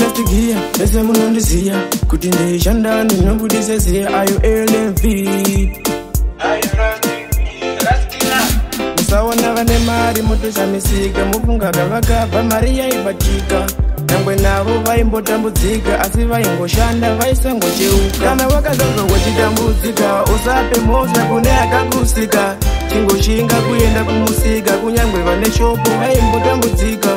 Last gear, ese munondiziya kuti ndishanda ndinobudisa ziya ayo LMV. Musaona vane mari motoshamisika, mufunga vakabva mari yaibatika. Nyangwe navo vaimbotambudzika, asi vaingoshanda vaisangocheuka. Kana wakazvarwa uchitambudzika, usape mhosva kune akakusika. Chingoshinga kuenda kumusika, kunyangwe vane shopu vaimbotambudzika.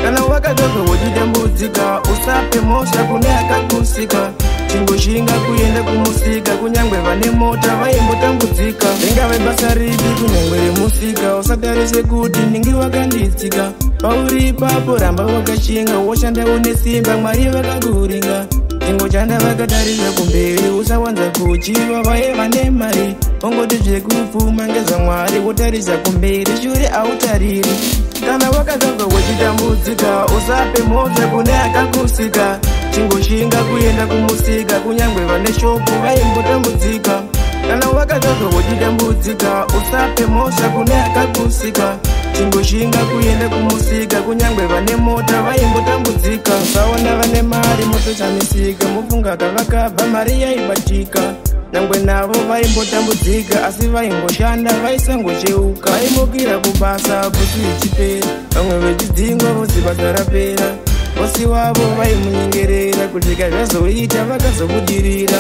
Kana wakazvarwa uchitambudzika, usape mhosva kune akakusika. Chingoshinga kuenda kumusika, kunyangwe vane mota vaimbotambudzika. Ringave basa ripi kunyangwe remusika, usatarise kuti ndingi wakanditsika. Pauri ipapo ramba wakashinga, woshanda une simba, Mwari vakakuringa. Chingoshanda vakatarisa kumberi, usawanza kuchiva vaye vane mari. Ongoti zvekupfuma ngezvaMwari, wotarisa kumberi, shure autariri. Kana wakazvarwa uchitambudzika, usape mhosva kune akakusika. Chingoshinga kuenda kumusika, kunyangwe vane shopu vaimbotambudzika. Kana wakazvarwa uchitambudzika, usape mhosva kune akakusika. Chingoshinga kuenda kumusika, kunyangwe vane mota vaimbotambudzika. Usaona vane mari motoshamisika, mufunga vakabva mari yaibatika. Nyangwe navo vaimbotambudzika, asi vaingoshanda vaisangocheuka. Vaimukira kubasa busi ichipera, vamwe vechidzingwa vozi basa rapera. Bosi wavo vaimunyengerera, kusvika zvazoita vakazobudirira.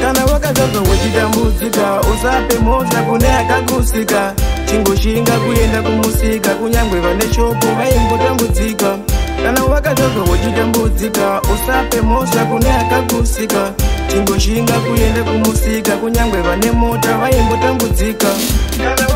Kana wakazvarwa uchitambudzika, usape mhosva kune akakusika. Chingoshinga kuenda kumusika, kunyangwe vane shopu vaimbotambudzika. Kana wakazvarwa uchitambudzika, usape mhosva kune akakusika. Chingoshinga kuenda kumusika, kunyangwe vane mota vaimbotambudzika. Kana